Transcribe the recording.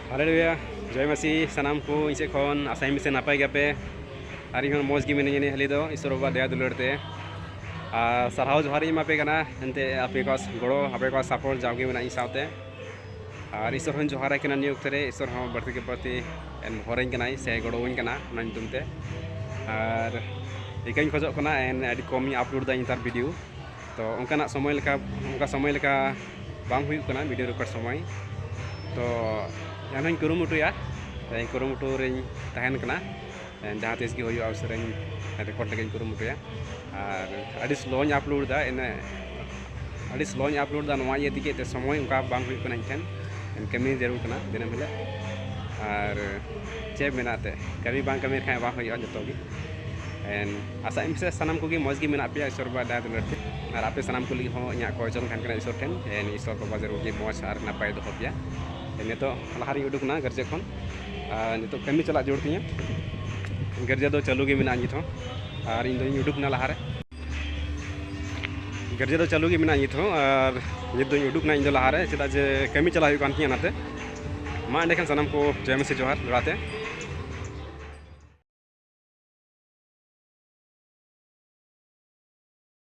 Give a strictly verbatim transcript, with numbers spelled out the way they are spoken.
ᱦᱟᱞᱮᱞᱩᱭᱟ, ᱡᱚᱭ ᱢᱟᱹᱥᱤ ᱥᱟᱱᱟᱢ ᱠᱚ ᱤᱧ ᱥᱮᱫ ᱠᱷᱚᱱ᱾ ᱟᱥᱟᱭᱟᱹᱧ ᱯᱮᱥᱮ ᱱᱟᱯᱟᱭ ᱜᱮᱭᱟᱯᱮ᱾ ᱟᱨ ᱤᱧ ᱦᱚᱸ ᱢᱚᱡᱽ ᱜᱮ ᱢᱤᱱᱟᱹᱧᱟ ᱱᱤᱭᱟᱹ ᱦᱟᱹᱞᱤ ᱫᱚ ᱤᱥᱚᱨ ᱵᱟᱵᱟ ᱫᱟᱭᱟ ᱫᱩᱞᱟᱹᱲ ᱛᱮ᱾ ᱟᱨ ᱥᱟᱨᱦᱟᱣ ᱡᱚᱦᱟᱨ ᱤᱧ ᱮᱢᱟ ᱯᱮ ᱠᱟᱱᱟ ᱮᱱᱛᱮ ᱟᱯᱮ ᱠᱚᱣᱟᱜ ᱜᱚᱲᱚ, ᱟᱯᱮ ᱠᱚᱣᱟᱜ ᱥᱟᱯᱳᱨᱴ ᱡᱟᱣᱜᱮ ᱢᱮᱱᱟᱜᱼᱟ ᱤᱧ ᱥᱟᱶᱛᱮ᱾ ᱟᱨ ᱤᱥᱚᱨ ᱦᱚᱸᱧ ᱡᱚᱦᱟᱨᱟᱭ ᱠᱟᱱᱟ ᱱᱤᱭᱟᱹ ᱚᱠᱛᱮ ᱨᱮ, ᱤᱥᱚᱨ ᱦᱚᱸ ᱵᱟᱹᱲᱛᱤ ᱠᱮ ᱵᱟᱹᱲᱛᱤ ᱮᱢ ᱦᱚᱨᱟᱹᱧ ᱠᱟᱱᱟᱭ ᱥᱮ ᱜᱚᱲᱚᱣᱟᱹᱧ ᱠᱟᱱᱟ ᱚᱱᱟ ᱧᱩᱛᱩᱢ ᱛᱮ᱾ ᱟᱨ ᱤᱠᱟᱹᱧ ᱠᱷᱚᱡᱚᱜ ᱠᱟᱱᱟ ᱮᱱ ᱟᱹᱰᱤ ᱠᱚᱢ ᱤᱧ ᱟᱯᱞᱳᱰ ᱫᱟ ᱱᱮᱛᱟᱨ ᱵᱷᱤᱰᱤᱭᱳ᱾ ᱛᱚ ᱚᱱᱠᱟᱱᱟᱜ ᱥᱚᱢᱚᱭ ᱞᱮᱠᱟ, ᱚᱱᱠᱟ ᱥᱚᱢᱚᱭ ᱞᱮᱠᱟ ᱵᱟᱝ ᱦᱩᱭᱩᱜ ᱠᱟᱱᱟ ᱵᱷᱤᱰᱤᱭᱳ ᱨᱮᱠᱚᱨᱰ ᱥᱚᱢᱚᱭ᱾ ᱛᱚ ᱮᱱᱦᱚᱸᱧ ᱠᱩᱨᱩᱢᱩᱴᱩᱭᱟ, ᱤᱧ ᱠᱩᱨᱩᱢᱩᱴᱩ ᱨᱮᱧ ᱛᱟᱦᱮᱱ ᱠᱟᱱᱟ᱾ ᱡᱟᱦᱟᱸ ᱛᱤᱥ ᱜᱮ ᱦᱩᱭᱩᱜᱼᱟ ᱩᱥᱟᱹᱨᱟᱧ ᱨᱮᱠᱚᱨᱰ ᱞᱟᱹᱜᱤᱫ ᱤᱧ ᱠᱩᱨᱩᱢᱩᱴᱩᱭᱟ᱾ ᱟᱨ ᱟᱹᱰᱤ ᱥᱞᱳᱧ ᱟᱯᱞᱳᱰ ᱫᱟ, ᱤᱱᱟᱹ ᱟᱹᱰᱤ ᱥᱞᱳᱧ ᱟᱯᱞᱳᱰ ᱫᱟ ᱱᱚᱣᱟ ᱤᱭᱟᱹ ᱛᱮᱜᱮ ᱛᱮ ᱥᱚᱢᱚᱭ ᱚᱱᱠᱟ ᱵᱟᱝ ᱦᱩᱭᱩᱜ ᱠᱟᱱᱟ ᱤᱧ ᱴᱷᱮᱱ᱾ ᱠᱟᱹᱢᱤ ᱡᱟᱹᱨᱩᱲ ᱠᱟᱱᱟ ᱫᱤᱱᱟᱹᱢ ᱦᱤᱞᱳᱜ᱾ ᱟᱨ ᱪᱮᱫ ᱢᱮᱱᱟᱜ ᱛᱮ, ᱠᱟᱹᱢᱤ ᱵᱟᱝ ᱠᱟᱹᱢᱤ ᱞᱮᱠᱷᱟᱱ ᱵᱟᱝ ᱦᱩᱭᱩᱜᱼᱟ ᱡᱚᱛᱚ ᱜᱮ᱾ ᱮᱱ ᱟᱥᱟᱜ ᱟᱹᱧ ᱯᱟᱥᱮᱡ ᱥᱟᱱᱟᱢ ᱠᱚᱜᱮ ᱢᱚᱡᱽ ᱜᱮ ᱢᱮᱱᱟᱜ ᱯᱮᱭᱟ ᱤᱥᱚᱨ ᱵᱟᱵᱟ ᱫᱟᱭᱟ ᱫᱩᱞᱟᱹᱲ ᱛᱮ᱾ ᱟᱨ ᱟᱯᱮ ᱥᱟᱱᱟᱢ ᱠᱚ ᱞᱟᱹᱜᱤᱫ ᱦᱚᱸ ᱤᱧᱟᱹᱜ ᱠᱚᱭ ᱡᱚᱝ ᱛᱟᱦᱮᱱ ᱠᱟᱱᱟ ᱤᱥᱚᱨ ᱴᱷᱮᱱ, ᱮᱱ ᱤᱥᱚᱨ ᱵᱟᱵᱟ ᱡᱟᱹᱨᱩᱲ ᱜᱮ ᱢᱚᱡᱽ ᱟᱨ ᱱᱟᱯᱟᱭ ᱫᱚᱦᱚ ᱯᱮᱭᱟ᱾ ᱮᱱ ᱱᱤᱛᱚᱜ ᱞᱟᱦᱟ ᱨᱤᱧ ᱩᱰᱩᱠ ᱮᱱᱟ ᱜᱟᱨᱡᱮ ᱠᱷᱚᱱ᱾ ᱟᱨ ᱱᱤᱛᱚᱜ ᱠᱟᱹᱢᱤ ᱪᱟᱞᱟᱜ ᱡᱟᱹᱨᱩᱲ ᱛᱤᱧᱟᱹ᱾ ᱜᱟᱨᱡᱮ ᱫᱚ ᱪᱟᱹᱞᱩ ᱜᱮ ᱢᱮᱱᱟᱜᱼᱟ ᱱᱤᱛ ᱦᱚᱸ᱾ ᱟᱨ ᱤᱧ ᱫᱚᱧ ᱩᱰᱩᱠ ᱮᱱᱟ ᱞᱟᱦᱟᱨᱮ᱾ ᱜᱟᱨᱡᱮ ᱫᱚ ᱪᱟᱹᱞᱩ ᱜᱮ ᱢᱮᱱᱟᱜᱼᱟ ᱱᱤᱛ ᱦᱚᱸ᱾ ᱟᱨ ᱱᱤᱛ ᱫᱚᱧ ᱩᱰᱩᱠ ᱮᱱᱟ ᱤᱧ ᱫᱚ ᱞᱟᱦᱟᱨᱮ, ᱪᱮᱫᱟᱜ ᱡᱮ ᱠᱟᱹᱢᱤ ᱪᱟᱞᱟᱜ ᱦᱩᱭᱩᱜ ᱠᱟᱱ ᱛᱤᱧᱟᱹ ᱚᱱᱟᱛᱮ᱾ ᱢᱟ ᱮᱸᱰᱮᱠᱷᱟᱱ ᱥᱟᱱᱟᱢ ᱠᱚ ᱡᱚᱭ ᱢᱟᱹᱥᱤ ᱡᱚᱦᱟᱨ ᱫᱚᱦᱲᱟ ᱛᱮ᱾